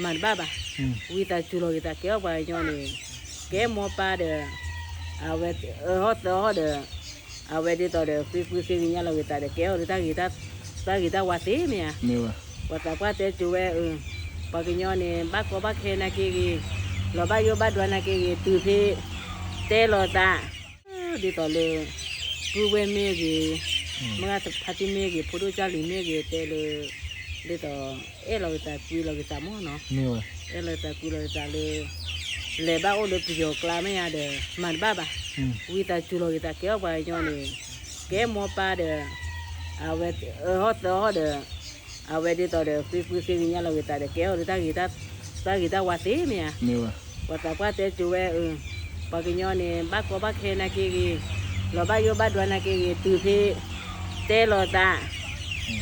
မၤတဘၣ်ဘၣ်. ဝံသးစူၤလီၤဂ့ၤသး ကဲအီၣ်ပှၤကညီန့ၣ် ကဲမိၢ်ပၢ်ဒီး အဝဲအၢဟီၣ်သၢဟီၣ်ဒီး အဝဲဒ်သိးဒီး ဃ့ဃုဃ့ကညးလီၤဂ့ၤသးဒီး ကဲအီၣ်ဒီးတၢ်ဂ့ၤတၢ်ဝါသ့မ့ၢ်ဧါ. ပှၤသးပှၢ်တဲစိၤဝဲအၢ, ပှၤကညီန့ၣ် ဘၣ်ကီဘၣ်ခဲနာ်က့ဂ့ၤ, လီၤဘၣ်ယိၣ်ဘၣ်ဒွးနာ်က့ဂ့ၤ, တုၤဖဲ တဲလီၤသး ဒ်သိးလၢ ပုၢ်ဝဲၢ်မ့ၢ်ဂ့ၤ, မုၢ်ဂၤဖါတံၢ်မ့ၢ်ဂ့ၤ, ဖိဒိၣ်ကၢ်လံၤမ့ၢ်ဂ့ၤ တဲလၢ ဒ်သိး အဲၣ်လီၤဂ့ၤသးကွံလီၤဂ့ၤသးမ့ၢ်နီၤ. အဲၣ်လီၤဂ့ၤသးကွံလီၤဂ့ၤသးလၢ လဲၤဘၣ်အိၣ်လၢပယီၤကျါမ့ၢ်ဧါဒီး မၤတဘၣ်ဘၣ်. ဝံသးစူၤလီၤဂ့ၤသး ကဲအီၣ်ပှၤကညီန့ၣ် ကဲမိၢ်ပၢ်ဒီး အဝဲအၢဟီၣ်သၢဟီၣ်ဒီး အဝဲဒ်သိးဒီး ဃ့ဃုဃ့ကညးလီၤဂ့ၤသးဒီး ကဲအီၣ်ဒီးတၢ်ဂ့ၤတၢ်ဝါသ့မ့ၢ်ဧါ. ပှၤသးပှၢ်တဲစိၤဝဲအၢ, ပှၤကညီန့ၣ် ဘၣ်ကီဘၣ်ခဲနာ်က့ဂ့ၤ, လီၤဘၣ်ယိၣ်ဘၣ်ဒွးနာ်က့ဂ့ၤ, တုၤဖဲ တဲလီၤသး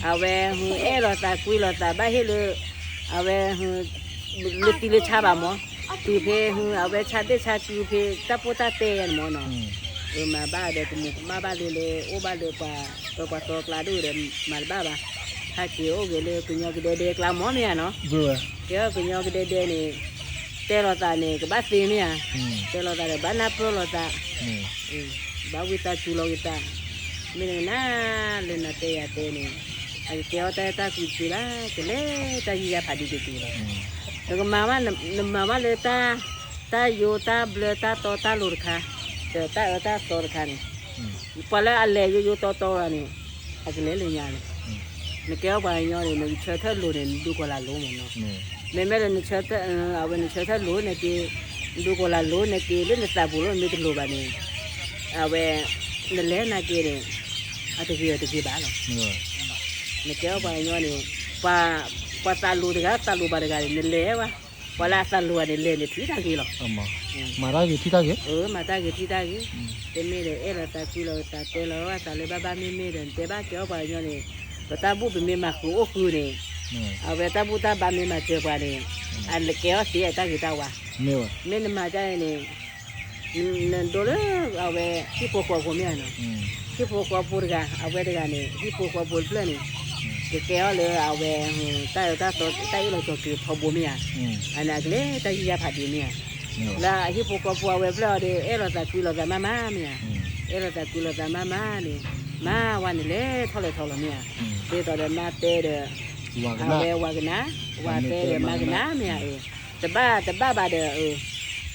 အဝဲ အဲၣ်လီၤသးကွံလီၤသး ဘၣ်ဟ့ၣ်လၢ အဝဲ လၢသံလၢဆါဘၣ်မၢ်, တုၤဖဲ အဝဲဆါဘ့ၣ်ဆါကုဖဲ တၢ်ပိၢ်တၢ်တဲယါန့ၣ်မၢ်နီၤ. မၤဘၣ်ဒီး ကမူးကမၣ်ဘၣ်လၢလၢ အိၣ်ဘၣ်လၢပှၤ ပှၤတီၤကျါဒိၣ်ဒီး မၤတဘၣ်ဘၣ်. ဟဲက့ၤအိၣ်ဂ့ၤလၢကညီကဒဲဒဲကျါမၢ်မ့ၢ်ဧါနီၤ. ကဲအီၣ်ကညီကဒဲဒဲန့ၣ် တဲလီၤသးန့ၣ် ကဘၣ်သ့မ့ၢ်ဧါ. တဲလီၤသးဒီး ဘၣ်နၢ်ပၢၢ်လီၤသး ဘၣ်ဝံသးစူၤလီၤဂ့ၤသး, မ့ၢ်နကနၣ်လၢနတဲယၤတဲန့ၣ် အကကဲအီၣ်တၢ်အဲၣ်တၢ်ကွံတက့ၢ်ဘၣ်, ကလဲၤတၢ်ယံာ်ယါဖးဒံးတက့ၢ်လီၤ. နကမၤဘၣ် နမၤဘၣ်လၢ တၢ်ယိတၢ်ဘျၢတၢ်တီတၢ်လိၤတခါ, ဒီးတၢ်အၢတၢ်သီတခါန့ၣ်, ပှၤလၢအလဲၤယိယိတီတီလီၤန့ၣ် အကလဲၤလၢညါန့ၣ်, နကဲအီၣ်ပှၤကညီန့ၣ် နဆၢထၢၣ်လိၤန့ၣ် နဒုးကီၤလၤလိၤမၢ်နီၤ. မ့မ့ၢ်လၢ အဝဲနဆၢထၢၣ်လိၤန့ၣ်က့ၤ, နဒုးကီၤလၤလိၤန့ၣ်က့ၤ လၢနသးပူၤလၢနမ့ၢ်တလိၤဘၣ်န့ၣ်, အဝဲ နလဲၤနာ်က့န့ၣ် အတဂ့ၤအတဂ့ၤဘၣ်လီၤ. နကဲအီၣ်ပှၤကညီန့ၣ် ပှၤသးလိၤတဂၤ သးလိၤဘၣ်တဂၤန့ၣ် နလဲၤဝဲ, ပှၤလၢအသးလိၤဘၣ်န့ၣ် လဲၤန့ၣ်ထံၣ်တၢ်ဂ့ၤလီၤ. မၤတၢ်ဂ့ၤထံၣ်တၢ်ဂ့ၤ, မၤတၢ်ဂ့ၤထံၣ်တၢ်ဂ့ၤ, တမ့ၢ်ဒီး အဲၣ်လီၤသးကွံလီၤသး တဲလီၤသးလၢဘၣ်ဘၣ်မ့မ့ၢ်ဒီး နတဲဘၣ်ကဲအီၣ်ပှၤကညီန့ၣ်, ပတၢ်ဘူၣ်ပမ့ၢ်မၤဃုာ်အိၣ်ဃုာ်န့ၣ်, အဝဲတၢ်ဘူၣ်တၢ်ဘါမ့ၢ်မၤစၢၤပှၤန့ၣ်, အကဲအီၣ်သ့အတၢ်ဂ့ၤတၢ်ဝါ, မ့ၢ်နမၤဒ်န့ၣ် နဒိလၢအဝဲ ဟံၣ်ဖိဃီဖိမ့ၢ်ဧါနီၤ, ဟံၣ်ဖိဃီဖိတဂၤ အဝဲတဂၤန့ၣ် ဟံၣ်ဖိဃီဖိတဖျၢၣ်န့ၣ်, ကကဲအီၣ်လၢအဝဲ တၢ်အၢတၢ်သီ တၢ်အ့ၣ်လိာ်ဆိးက့ၤထီဘိမ့ၢ်ဧါ, အန့ၣ်အကလဲၤတၢ်ယံာ်ယါဖးဒံးမ့ၢ်ဧါ, လၢအဟံၣ်ဖိဃီဖိအဝဲဖျၢၣ်အီၤဒီး အဲၣ်လိာ်သးကွံလိာ်သးမးမးမ့ၢ်ဧါ, အဲၣ်လိာ်သးကွံလိာ်သးမးမးန့ၣ်, မါဝဲန့ၣ်လဲၤထီၣ်လဲၤထီလီၤမ့ၢ်ဧါ, ဒ်သိးဒီးမါတဲဒီး အဝဲဝၤကနၣ်, ဝၤတဲဒီးမါကနၣ်မ့ၢ်ဧါ, တဘၣ်တဘၣ်ဘၣ်ဒီး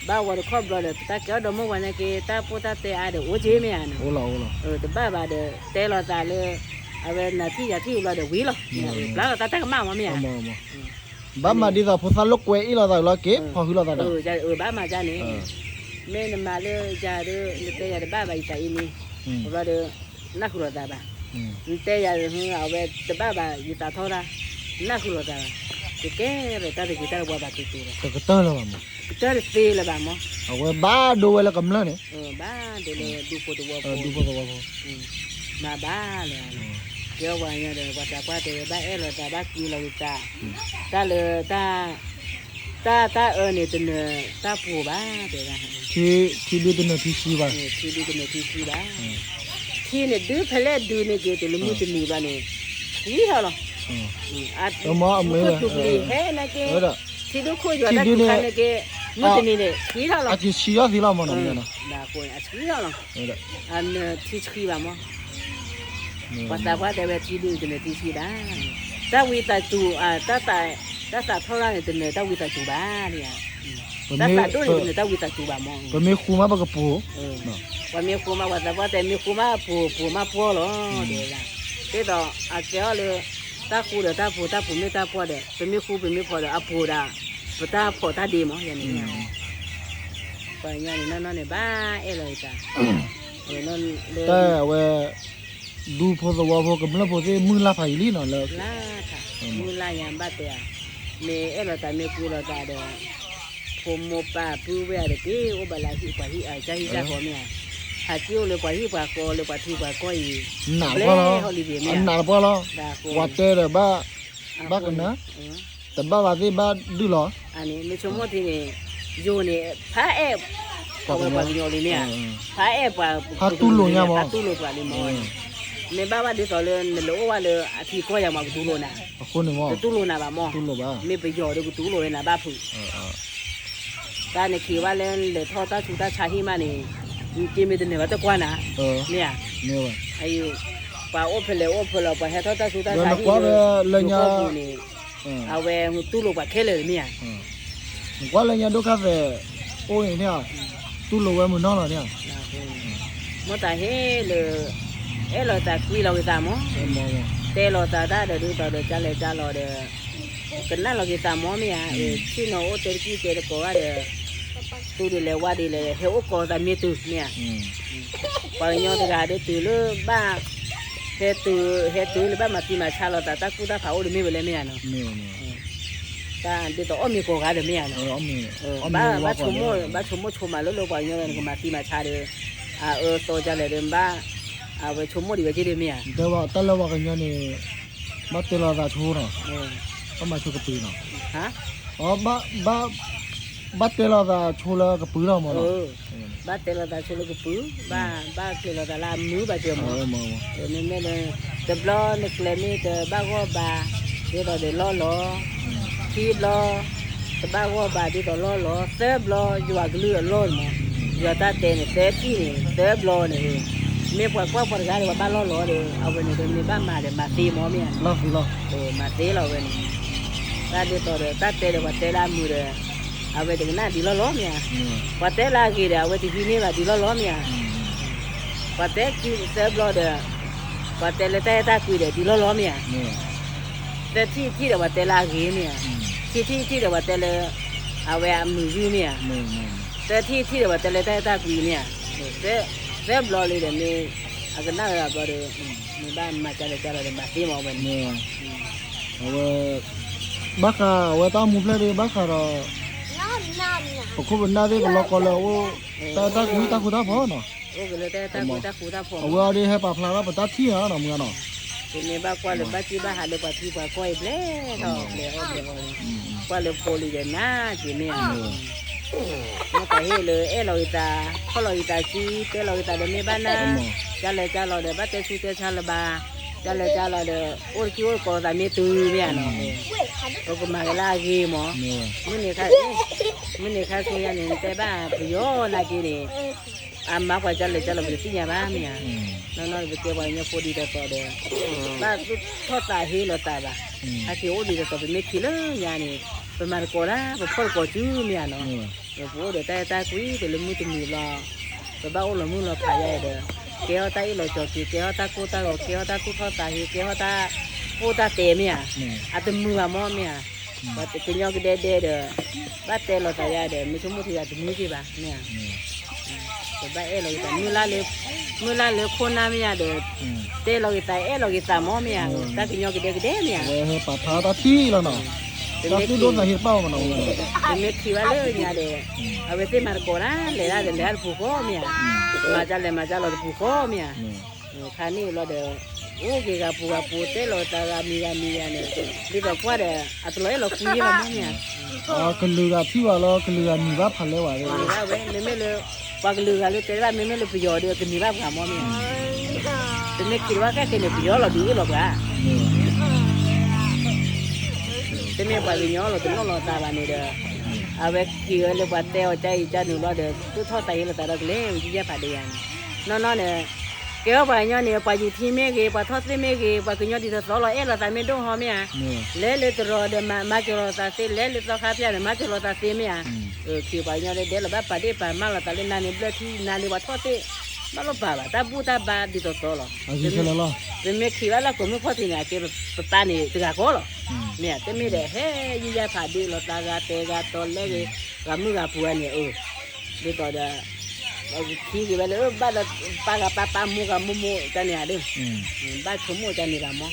ဘၣ်ဝဲတခီဘျီဒီး ပတၢ်ကဲအီၣ်ဒီမါဝၤန့ၣ်က့ တၢ်ပိၢ်တၢ်တဲအါဒီးအိၣ်က့မ့ၢ်ဧါန့ၣ်, တဘၣ်ဘၣ်ဒီး တဲလိာ်သးလၢ အဝဲနၤထံၣ်ယၤထံၣ်ဘျီဒီးဝံၤလီၤ, ဘျါလီၤတၢ်တၢ်ကမၣ်မ့ၢ်ဧါ, ဘၣ်မၤဒ်သိးဖိသၣ်လိာ်ကွဲအ့ၣ်လိာ်သးလီၤက့ၤ ဖီၣ်ဃုလိာ်သးဒီး, ဘၣ်မၤဒ်န့ၣ်, မ့ၢ်နမၤလၢယၤဒီး နတဲယၤတဘၣ်ဘၣ်ယသးအံၤန့ၣ်, ဘျီဒီး နၢ်ဃုာ်လိာ်သးဘၣ်, နတဲယၤ အဝဲတဘၣ်ဘၣ်ယသးထီၣ်တၢ်, နၢ်ဃုာ်လိာ်သးဘၣ်, ကကဲထီၣ်တၢ်တဂ့ၤတၢ်တဝါဘၣ်တက့ၢ်လီၤ, ကတၢၢ်လၢၤဘၣ်မး, ကတၢၢ်တသ့လၢၤဘၣ်မး, အဝဲဘၣ်ဒိဝဲလၢကမျၢၢ်န့ၣ်, ဘၣ်ဒိလၢဒူဖိသဝီဖိ, ဒူဖိသဝီဖိ, မၤဘၣ်လၢၤ, ကဲအီၣ်ပှၤကညီဒီး ပှၤသးပှၢ်တဲဝဲဘၣ်အဲၣ်လိာ်သးဘၣ်ကွံလိာ်က့ၤသး, တၢ်လၢ တၢ် တၢ်အၢန့ၣ်တနၢၤတၢ်ပှိၤဘၣ်, ထံဒုတနၢၤထံဆှံဘၣ်, ထံဒုတနၢၤထံဆှံဘၣ်, ထံန့ၣ်ဒုဖဲလဲၣ်ဒုန့ၣ်က့ၤ တုၤလၢမုၢ်တနံၤဘျီန့ၣ်, ဆှံထီၣ်လီၤ, မ့ၢ်ဝဲ, ဟဲနာ်က့, ထံဒုခိၣ်ယွၤတၢ်ထူၣ်ခါနာ်က့, မုၢ်တနံၤန့ၣ် ဆှံထီၣ်လီၤ, အက့ၤဆှံထီၣ်သ့လီၤမးနီၤ, အဆှံထီၣ်လီၤ, အနၢၤထံဆှံဘၣ်မး ပှၤသးပှၢ်တဲဝဲထံဒုန့ၣ်တနၢၤထံဆှံဘၣ်, တၢ်ဝံသးစူၤ, တၢ်သးထီၣ်တၢ်န့ၣ်တနၢၤတၢ်ဝံသးစူၤဘၣ်, တၢ်သးဒိၣ်န့ၣ်တနၢၤတၢ်ဝံသးစူၤဘၣ်မး, ပမ့ၢ်ဃူမးပကပှိၤ, ပှၤမ့ၢ်ဃူမး ပှၤသးပှၢ်တဲမ့ၢ်ဃူမးပှိၤ ပှိၤမးပှီၢ်လီၤ, ဒ်သိးအကဲအီၤလၢ တၢ်ဃူဒီးတၢ်ပှိၤ တၢ်ပှိၤမ့ၢ်တၢ်ပှီၢ်ဒီး ပမ့ၢ်ဃူပမ့ၢ်ဖိးဒီးအပှိၤဒီး ပတၢ်ဖီးတၢ်ဒ့မး, ယၤန့ၣ် ပှၤကညီန့ၣ်နီၢ်နီၢ်န့ၣ် ဘၣ်အဲၣ်လီၤယသး, တၢ်အဝဲ ဒူဖိသဝီဖိကမျၢၢ်ဖိသ့ၣ်မုၢ်လၢ်ဖးယံာ်လံနီၤလၢ, လၢ်ထး, မုၢ်လၢ်ယၤဘၣ်တဲဧါ, မ့ၢ်အဲၣ်လိာ်သးမ့ၢ်ကွံလိာ်သးဒီး ဖိမိၢ်ပၢ်ပုၢ်ဝဲၢ်တက့ၢ် အိၣ်ဘၣ်လၢဟံၣ်ပှၤဟံၣ်အတၢ်ဟံၣ်တၢ်ဃီမ့ၢ်ဧါ, ဟးက့ၤအိၣ်လၢပှၤဟံၣ်ပှၤဃီလၢပှၤထံပှၤကီၢ်အံၤ, နးတပှၢ်လီၤ, အနးတပှၢ်လီၤ, ပှၤတဲဒီးဘၣ်, ဘၣ်ကနၣ်, တဘၣ်ဘၣ်သ့ၣ်ဘၣ်ဒုးလီၤ, မ့ၢ်ဆိကမိၣ်ထံန့ၣ်, ယိၤန့ၣ် ဖးအဲၣ်, အဝဲပှၤကညီလံမ့ၢ်ဧါ, ဖးအဲၣ်ပှၤ, ဖးတူၢ်လိာ်ညါမး, ဖးတူၢ်လိာ်ပှၤလံမး, မ့ၢ်ဘၣ်ဘၣ်ဒ်သိးလၢနလဲၤအိၣ်ဝဲလၢအထံကီၢ်ယၤမး ကတူၢ်လိာ်နၤ, ကတူၢ်လိာ်နၤဘၣ်မး, မ့ၢ်ပယီၤဒီးကတူၢ်လိာ်ဝဲနၤဘၣ်ဖုး, တၢ်နခံးဝဲလၢလဲၤထီၣ်တၢ်ဆူးတၢ်ဆါဟံၣ်မးန့ၣ်, နက့မ့ၢ်တနၢၤဘၣ်တကွၢ်နၤ, မ့ၢ်ဧါ, ပှၤအိၣ်ဖဲလဲၣ်အိၣ်ဖဲလဲၣ် ပှၤဟဲထီၣ်တၢ်ဆူးတၢ်ဆါဟံၣ်လၢယိၤကီၢ်ပူၤန့ၣ်, အဝဲတူၢ်လိာ်ပှၤခဲလၢာ်မ့ၢ်ဧါ, နကွၢ်လၢညါဒိၣ်ခါသဲး အိၣ်န့ၣ်န့ၣ်, တူၢ်လိာ်ဝဲမုၢ်နီၢ်လီၤန့ၣ်, မ့ၢ်တၢ်ဟ့ၣ်လၢ အဲၣ်လီၤသးကွံလီၤက့ၤသးမး, တဲလီၤသးတၢ်ဒီးဒ်သိးဒီး ကလဲၤကလီၤဒီး ကနၣ်လီၤက့ၤသးမးမ့ၢ်ဧါ, ဆ့ၣ်နီၤအိၣ်တဲတကံၢ်တဲတကိးဘၣ်ဒီး သူဒ်လဲၣ်ဝါဒ်လဲၣ် ဟဲအိၣ်ကိးသးမ့ၢ်တုၤမ့ၢ်ဧါ, ပှၤကညီတဂၤဒီးတုၤလၢဘၣ် ဟဲတုၤ ဟဲတုၤလၢဘၣ်မၤသံမၤဆါလီၤသး တၢ်ကူၣ်တၢ်ဖးအိၣ်ဒီးမ့ၢ်ဝဲလဲၣ်မ့ၢ်ဧါနီၤ, တၢ်ဒ်သိးအီၣ်မ့ၤကိးဂၤဒီးမ့ၢ်ဧါနီၤ, ဘၣ်ဆိကမိၣ် ဘၣ်ဆိကမိၣ်ဆိမးလၢလၢပှၤကညီဝဲန့ၣ် ကမၤသံမၤဆါဒီး အအၢသီကလဲၣ်ဒီး ဘၣ် အဝဲဆိကမိၣ်ဒံးဝဲက့ၤဒီးမ့ၢ်ဧါ, တဲဝဲတၢ်လၢပှၤကညီန့ၣ် ဘၣ်တဲလီၤသးဆိနီၤ, ဘၣ်မၤဆိကပၤနီၤ, ဘၣ် ဘၣ်တဲလီၤသးဆိလၢကပၤလီၤမးနီၤ, ဘၣ်တဲလီၤသးဆိလၢကပၤ, ဘၣ် ဘၣ်ကျဲၤလီၤသးလၢအမုာ်ဘၣ်စၢၤမး, မ့မ့ၢ်လၢ တဘျီနကျဲမ့ၢ်တဘၣ်ဂီၢ်ဘၣ်, ဒ်သိးဒီးလီၢ်လီၤ, ခံဘျီ တဘၣ်ဂီၢ်ဘၣ်ဒ်သိးလီၢ်လီၤ, သၢဘျီ ယွၤကလုၢ်အလီၢ်န့ၣ်မး, ယွၤတၢ်တဲန့ၣ် သၢထံၣ်န့ၣ် သၢဘျီန့ၣ်, မ့ၢ်ပှၤကွၢ်ပှၤတဂၤဒီး ပှၤဘၣ်လီၢ်လီၤဒီး အဝဲန့ၣ်ဒီးမ့ၢ်ဘၣ်မၤဒီးမၤသ့မးမ့ၢ်ဧါ, မၤသ့လီၤဝဲန့ၣ်, တၢ်ဒ်သိးဒီး တၢ်တဲဒီးပှၤတဲလၢအမုာ်ဒီး အဝဲတကနၣ်ဒ်လီၢ်လီၤမ့ၢ်ဧါ, ပှၤတဲလၢအဂ့ၤဒီး အဝဲတဟံးန့ၢ်ဘၣ်ဒ်လီၢ်လီၤမ့ၢ်ဧါ, ပှၤတဲခံသၢဘျီဒီး ပှၤတဲလၢတၢ်အဲၣ်တၢ်ကွံဒီးဒ်လီၢ်လီၤမ့ၢ်ဧါ, သၢထံၣ်ထံၣ်ဒီး ပှၤတဲလၢအဂ့ၤမ့ၢ်ဧါ, ခံထံၣ်ထံၣ်ဒီး ပှၤတဲလၢ အဝဲအမုာ်ဂံၢ်မ့ၢ်ဧါ, သၢထံၣ်ထံၣ်ဒီး ပှၤတဲလၢတၢ်အဲၣ်တၢ်ကွံမ့ၢ်ဧါ, သၢဘျီလံဒီးမ့ၢ် အကနၣ်လၢဘျီဒီး မ့ၢ်ဘၣ်မၤကလဲၤကလီၤဒီးမၤသ့မးဝဲန့ၣ်, အဝဲ ဘၣ်ဃးအဝဲတၢ်မူဖျဲၣ်ဒီး ဘၣ်ဃးဒီး ပခိၣ်ပနၢ်သ့ၣ်ကလီကလီလၢအအိၣ် တၢ်အဲၣ်တၢ်ကွံတၢ်ဃူတၢ်ဖိးနီၤ, အိၣ်ကလၢတၢ်အဲၣ်တၢ်ကွံတၢ်ဃူတၢ်ဖိးမး, အဝဲအီၤဒ်ဟဲပာ်ဖျါထီၣ်ပတၢ်ထံၣ်ဧါနီၤ မုၢ်ဂၤနီၤ, ပမ့ၢ်ဘၣ်ကွၢ်လၢဘၣ်က့ၢ်ဘၣ်ဟးလၢပှၤထံပှၤကီၢ်အံၤဘျဲၣ်ထီၣ် ဘျဲၣ်အီၣ်ဘျဲၣ်အီၤန့ၣ်, ကွၢ်လၢဖိလံၤဒီးနးက့ၤမ့ၢ်ဧါ, မ့ၢ်တၢ်ဟ့ၣ်လၢအဲၣ်လီၤက့ၤသး ခီၣ်လီၤက့ၤသးစု တဲလီၤက့ၤသးဒီးမ့ၢ်ဘၣ်နၤ, ကလဲၤကလီၤဒီး ဘၣ်တဲဆူတဲဆါလၢၤဘၣ်, ကလဲၤကလီၤဒီး အိၣ်တကံၢ်အိၣ်တကိးသးမ့ၢ်တုၤမ့ၢ်ဧါနီၤ, ပကမၤကလၢအဂ့ၤမး, မုၢ်နံၤခါဆူညါန့ၣ် နတဲဘၣ်ပယီၤနာ်က့န့ၣ် အမၤပှၤကလဲၤကလီၤ ပတသ့ၣ်ညါဘၣ်မ့ၢ်ဧါ, နီၢ်နီၢ်ပကဲပှၤကညီဖိဒ်သိးသိးဒီး ဘၣ်သူၣ်ထီၣ်သးဟ့လိာ်သးဘၣ်, ဟဲက့ၤအိၣ်ဒ်သိးသိး ပမ့ၢ်ထံၣ်လၢညါန့ၣ် ပမၤသကိးတၢ် ပဖီၣ်သကိးစုမ့ၢ်ဧါနီၤ, ပအိၣ်ဒီးတၢ်အဲၣ်တၢ်ကွံ တလၢမုၢ်တနံၤဘျီ ပဘၣ်အိၣ်လီၤမုၢ်လီၤဖးယါအံၤဒီး ကဲထီၣ်တၢ်အ့ၣ်လိာ်ဆိးက့ ကဲထီၣ်တၢ်ကိၢ်တၢ်ဂီၤ ကဲထီၣ်တၢ်သူၣ်ထီၣ်သးဟ့ ကဲထီၣ်တၢ်ကိၢ်တၢ်တဲာ်မ့ၢ်ဧါ, အတမုာ်ဘၣ်မ့ၢ်မ့ၢ်ဧါ, ပှၤကညီကဒဲဒဲဒီး ဘၣ်တဲလိာ်သးယါဒီး မ့ၢ်ဆိကမိၣ်ထံဂၤတမုာ်က့ၤဘၣ် မ့ၢ်ဧါ, ပဘၣ်အဲၣ်လီၤက့ၤသး မုၢ်လၢ်လၢခိၣ်နၢ်မ့ၢ်ဧါဒီး တဲလီၤက့ၤသး အဲၣ်လီၤက့ၤသးမ့ၢ်မ့ၢ်ဧါ, တၢ်ကညီကဒဲကဒဲမ့ၢ်ဧါ, ဝဲဟဲပာ်ဖျါတၢ်ထံၣ်လီၤနီၤ, တၢ်သူၣ်ဒိၣ်သးဟ့တဖၣ်အီၤမ့ၢ်နီၤ, ပမ့ၢ်ထံၣ်ဘၣ်လၢညါဒီး အဝဲသ့ၣ်မၤသကိးတၢ် လဲၤတၢ်ဒီးလဲၤတၢ်တပူၤဃီမ့ၢ်ဧါ, မၤကလဲၤမၤကလီၤတပူၤဃီမ့ၢ်ဧါ, ခါန့ၣ်လီၤဒီး အိၣ်က့ၤဂၤပူၤဂၤပူၤ တဲလီၤသးဂၤမံၤဂၤမံၤဂၤန့ၣ် ဒ်သိးကွၢ်ဒီး အတလီၤအဲၣ်လီၤကွံယဲၢ်ဘၣ်မ့ၢ်ဧါ, ကလုာ်ဂၤထံၣ်ဘၣ်လီၤ ကလုာ်ဂၤမံၤဘၣ်ဖးလဲဝဲ, မံၤဘၣ်ဝဲ မ့မ့ၢ်လၢ ပှၤကလုာ်ဂၤလၢတဲဘၣ် မ့မ့ၢ်လၢပယီၤဒီး ကမံၤဘၣ်ပှၤမ့ၢ်မ့ၢ်ဧါ, တမ့ၢ်ခံးတဘၣ်ခဲက့ၤန့ၣ် ပယီၤလီၤဒုးအ့ၣ်လီၤပှၤ တမ့ၢ်ပှၤကညီလီၤတနီၤလီၤသးဘၣ်န့ၣ်ဒီး အဝဲက့ၤဝဲလၢပှၤတဲအီၤကါအံၤကါနုာ်လီၤဒီး သူၣ်ထီၣ်သးဟ့လိာ်သးဒီးကလဲၤဝဲယံယဲၢ်ဖးဒိၣ်ယါန့ၣ်, နီၢ်နီၢ်န့ၣ် ကဲထီၣ်ပှၤကညီန့ၣ် ပှၤယူၤထံမ့ၢ်ဂ့ၤ ပှၤထီၣ်သ့ၣ်မ့ၢ်ဂ့ၤ ပှၤကညီဒ်သိးသိးလီၤအဲၣ်လိာ်သးမ့ၢ်ဒိၣ်ဟီမ့ၢ်ဧါ, လဲၤလၢတရီၤဒီးမၤစၢၤလိာ်သးသ့ လဲၤလၢသီခါဖၠၣ်န့ၣ် မၤစၢၤလိာ်သးသ့မ့ၢ်ဧါ, ခံးပှၤကညီဒဲဒဲလီၤဘၣ်ပာ်ဒ့ၣ်ပာ်မါလိာ်သးလၢနၤန့ၣ် ဘျၢထံနၤလၢပှၤထီၣ်သ့ၣ် ဘၣ်လိာ်ပာ်ဘၣ် တၢ်ဘူၣ်တၢ်ဘါဒ်သိးသိးလီၤ, ပမ့ၢ်ခံးဘၣ်လၢကိးမုၢ်ဖီၣ်ထံးန့ၣ် အကဲပပၢ်န့ၣ်တဂၤဃီလီၤ, မ့ၢ်ဧါ တမ့ၢ်ဒီးဟဲယံယဲၢ်ဖးဒိၣ်လိာ်သးဂၤတဲဂၤတီၤလဲဂ့ၤ ဂၤမုၢ်ဂၤပူၤဂၤန့ၣ် အၢ ဒ်သိးဒီး ပကထံၣ်က့ၤဝဲလၢ ဘၣ်ဒီးပၢ်ဂၤပၢ်ပၢ်မိၢ်ဂၤမိၢ်မိၢ်တၢ်န့ၣ်ဧါဒီး ဘၣ်ဆိကမိၣ်တၢ်န့ၣ်ဘၣ်မး,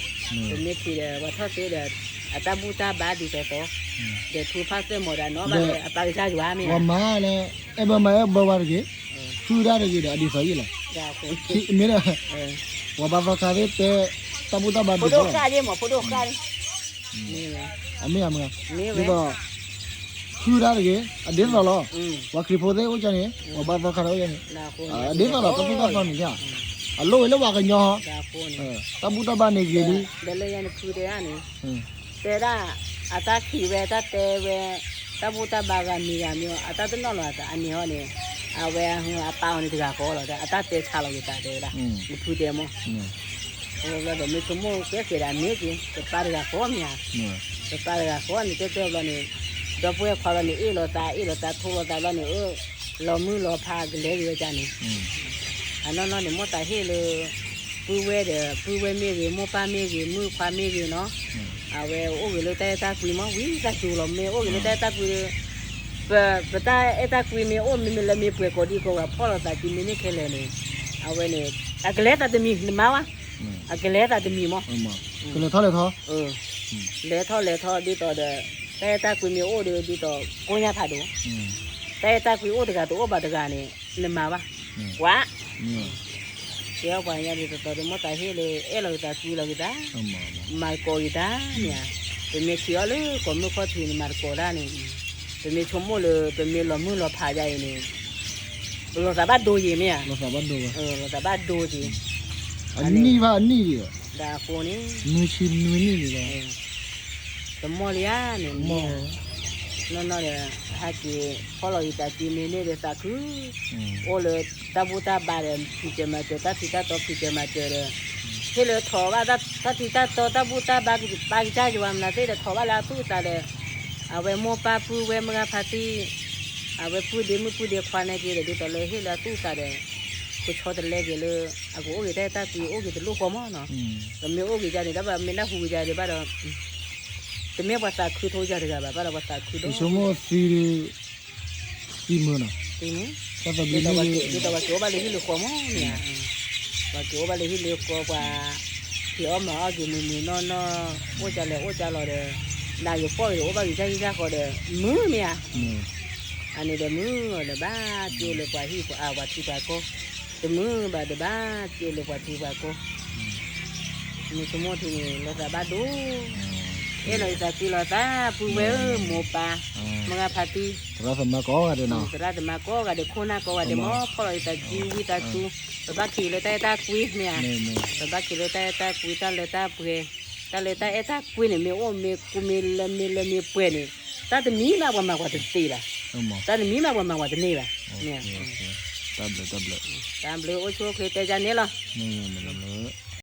ပမ့ၢ်ထံၣ်ဒီး ပှၤထီၣ်သ့ဒီး အတၢ်ဘူၣ်တၢ်ဘါဒ်သိးသိး, ဒီးထူဖၣ်သ့ၣ်မီၤဒၣ်နီၤ ဘၣ်လၢအပၢ်ကစၢ်ယွၤမ့ၢ်ဧါ, ပှၤမၤလၢ အဲၣ်ဘၢမၤအဲၣ်ဘၢဝါတဂ့ၤ, ဟုၣ်တၢ်တဂ့ၤဒီး အဒ်သိးယံၣ်လီၤ, မ့ၢ်ဒီး ပှၤဘၣ်သီခါသ့ၣ်တဲ တၢ်ဘူၣ်တၢ်ဘါဒ်သိး အမ့ၢ်ဧါမ့ၢ်ဧါ, ဒ်သိး ဟုၣ်တၢ်တဂ့ၤ အဒ်သိးလီၤ, ပှၤခရံာ်ဖိသ့ၣ်အိၣ်ကၢ်န့ၣ် ပှၤဘၣ်သီခါတအိၣ်ကၢ်န့ၣ်, ဒ်သိးလီၤ တၢ်ဘူၣ်တၢ်ဘါန့ၣ်ဧါ, အလိၣ်ဝဲလၢပှၤကညီ, တၢ်ဘူၣ်တၢ်ဘါန့ၣ်ဂ့ၤလံ, ဒီးလၢညါန့ၣ်ဖုတဲဒၣ်န့ၣ်, တဲဒၣ်, အတၢ်ခံးဝဲ တၢ်တဲဝဲ, တၢ်ဘူၣ်တၢ်ဘါဂၤမံၤဂၤမံၤအီၤ အတၢ်တနီၣ်လီၤအသးအန့ၣ်ဟီန့ၣ်, အဝဲအပၢ်အီၤန့ၣ်တဂၤဃီလီၤ, အတၢ်တဲဆါလီၤက့ၤသးတဲဝဲဒၣ်, နဖုတဲမး, ဒီးမ့ၢ်ဆိကမိၣ်ကဲကဲဒၣ်မ့ၢ်က့ၤ ပပၢ်တဂၤဃီမ့ၢ်ဧါ, ပပၢ်တဂၤဃီန့ၣ် တဲတဲဘျီန့ၣ်, ဒီပုၢ်ဝဲၢ်ခွါဘျီန့ၣ် အ့ၣ်လိာ်သး အ့ၣ်လိာ်သး ထိလိာ်သးဘျီန့ၣ် အၢ လီၤမုၢ်လီၤဖးကလဲၤက့ၤဝဲဒၣ်န့ၣ်, အနီၢ်နီၢ်န့ၣ် မိၢ်သးဟ့ၣ်လၢ ပုၢ်ဝဲၢ်ဒီး ပုၢ်ဝဲၢ်မ့ၢ်ဂ့ၤ မိၢ်ပၢ်မ့ၢ်ဂ့ၤ မုၣ်ခွါမ့ၢ်ဂ့ၤနီၤ, အဝဲအိၣ်ဂ့ၤလၢတၢ်အဲၣ်တၢ်ကွံမး ဝံသးစူၤလီၤ မ့ၢ်အိၣ်ဂ့ၤလၢတၢ်အဲၣ်တၢ်ကွံဒီး ပ ပတၢ်အဲၣ်တၢ်ကွံမ့ၢ်အိၣ်မ့မ့ၢ်လၢမ့ၢ်ပှဲၤကိးဒံကိးဂၤ ဖီၣ်လိာ်သးစုမ့ၢ်န့ၢ်ခဲလၢာ်န့ၣ်, အဝဲန့ၣ် အကလဲၤသးတမံၤ နမၤဝဲ, အကလဲၤသးတမံၤမး, ကလဲၤထီၣ်လဲၤထီၣ်, လဲၤထီၣ်လဲၤထီၣ်ဒ်သိးဒီး တၢ်အဲၣ်တၢ်ကွံမ့ၢ်အိၣ်ဒီး ဒ်သိးကိညါဖးဒိၣ်, တၢ်အဲၣ်တၢ်ကွံအိၣ်တဂၤတအိၣ်ဘၣ်တဂၤန့ၣ် နမၤဘၣ်, ကွၢ် ကဲအီၤပှၤညါဒ်သိးသိးဒီး မိၢ်သးဟ့ၣ်လၢ အဲၣ်လီၤက့ၤသးကွံလီၤက့ၤသး, မၤသကိးက့ၤတၢ်န့ၣ်ဧါ, ပမ့ၢ်ထံၣ်အီၤလၢကိးမုၢ်ခီၣ်ထံးန့ၣ် မၤသကိးတၢ်န့ၣ်, ပမ့ၢ်ဆိကမိၣ်လၢ ပမ့ၢ်လီၤမုၢ်လီၤဖးဒ်အံၤန့ၣ်, လီၤသးဘၣ်ဒိက့ၤမ့ၢ်ဧါ, လီၤသးဘၣ်ဒိက့ၤ, အနံၣ်ဘၣ်အနံၣ်, ဒ်အဃိန့ၣ် နွံဆံနွံနံၣ်န့ၣ်လီၤ တမီၢ်လံဧါန့ၣ်, နီၢ်နီၢ်ဒီး ဟဲက့ၤဖီၣ်လီၤက့ၤသးစုမ့ၢ်န့ၢ်ဒီးသးခု, အိၣ်လၢတၢ်ဘူၣ်တၢ်ဘါဒီး ဖံးစၢၤမၤစၢၤ တၢ်ထံတၢ်တီဖံးစၢၤမၤစၢၤဒီး, ဟ့ၣ်လၢထီၣ်ဘၣ်တၢ်ထံတၢ်တီ တၢ်ဘူၣ်တၢ်ဘါကပာ်ကစၢ်ယွၤမနုၤသ့ၣ်ဒီး ထီၣ်ဘၣ်လၢအသူၣ်အသးဒီး, အဝဲမိၢ်ပၢ်ပုၢ်ဝဲၢ်မုၢ်ဂၤဖါတံၢ်, အဝဲပုၢ်ဒ့မုၣ်ပုၢ်ဒ့ခွါန့ၣ်က့ၤဒီး ဒ်သိးလၢဟ့ၣ်လၢအသူၣ်အသးဒီး, ကဆီတလဲက့ၤလၢ အကအိၣ်ဂ့ၤတၢ်အဲၣ်တၢ်ကွံ အိၣ်ဂ့ၤတလိၣ်ဃီမးနီၤ, ပမ့ၢ်အိၣ်ဂ့ၤဒ်န့ၣ် တၢ်ဘၣ်မ့ၢ်နၢ်ဟူဂ့ၤဒ်န့ၣ်ဘၣ်ဒီး, တမ့ၢ်ပှၤသးခုထိယၤတဂၤဘၣ် ဘၣ်ဒီးပှၤသးခုဒီး, ယဆိကမိၣ်သံ သံမုာ်နီၤ, သံမုာ်, ဒ်သိးပှၤက့ၤအိၣ်ဘၣ်လၢဟံၣ်လၢဃီမးန့ၣ်ဧါ, ပှၤက့ၤအိၣ်ဘၣ်လၢဟံၣ်လၢဃီ ပှၤဖံးအီၣ်မၤအီၣ်က့ၤမုာ်မုာ်နီၢ်နီၢ်, အိၣ်ကၢလဲၤအိၣ်ကၢလီၤဒီး, နၤယပီၢ်ဂ့ၤဒီး အိၣ်ဘၣ်ဂ့ၤကၢ်ဟံၣ်ကၢ်ဃီဒီး မုာ်မ့ၢ်ဧါ, အန့ၣ်ဒီးမုာ်ဒီးဘၣ်ကၠိလၢပှၤဟံၣ်ပှၤအၢပှၤထံပှၤကီၢ်, တမုာ်ဘၣ်ဒီးဘၣ်ကၠိလၢပှၤထံပှၤကီၢ် မ့ၢ်ဆိကမိၣ်ထံန့ၣ် လီၤသးဘၣ်ဒိ, အဲၣ်လီၤယသးကွံလီၤသး ပုၢ်ဝဲၢ်ဧၢ မိၢ်ပၢ်, မုၢ်ဂၤဖါတံၢ်, သရၣ်သမါကိးဂၤဒဲးနီၤ, သရၣ်သမါကိးဂၤဒဲး ခိၣ်နၢ်ကိးဂၤဒဲးမ့ၢ် ဖီၣ်လီၤယသးကွံဝံသးစူၤ, ပဘၣ်က့ၤလၢတၢ်အဲၣ်တၢ်ကွံမ့ၢ်ဧါ, ပဘၣ်က့ၤလၢတၢ်အဲၣ်တၢ်ကွံ တၢ်လၢတၢ်ပှဲၤ, တၢ်လၢတၢ်အဲၣ်တၢ်ကွံန့ၣ် မ့ၢ်အိၣ်မ့ၢ်ကူမ့ၢ်လၢမ့ၢ်လၢမ့ၢ်ပှဲၤန့ၣ်, တၢ်တမံၤမးပှၤမၤပှၤတသ့ဘၣ်, တၢ်တမံၤမးပှၤမၤပှၤတန့ၢ်ဘၣ်, တၢ်ဘျုးအိၣ်ဆူၣ်အိၣ်ချ့တဲယၤန့ၣ်လီၤ.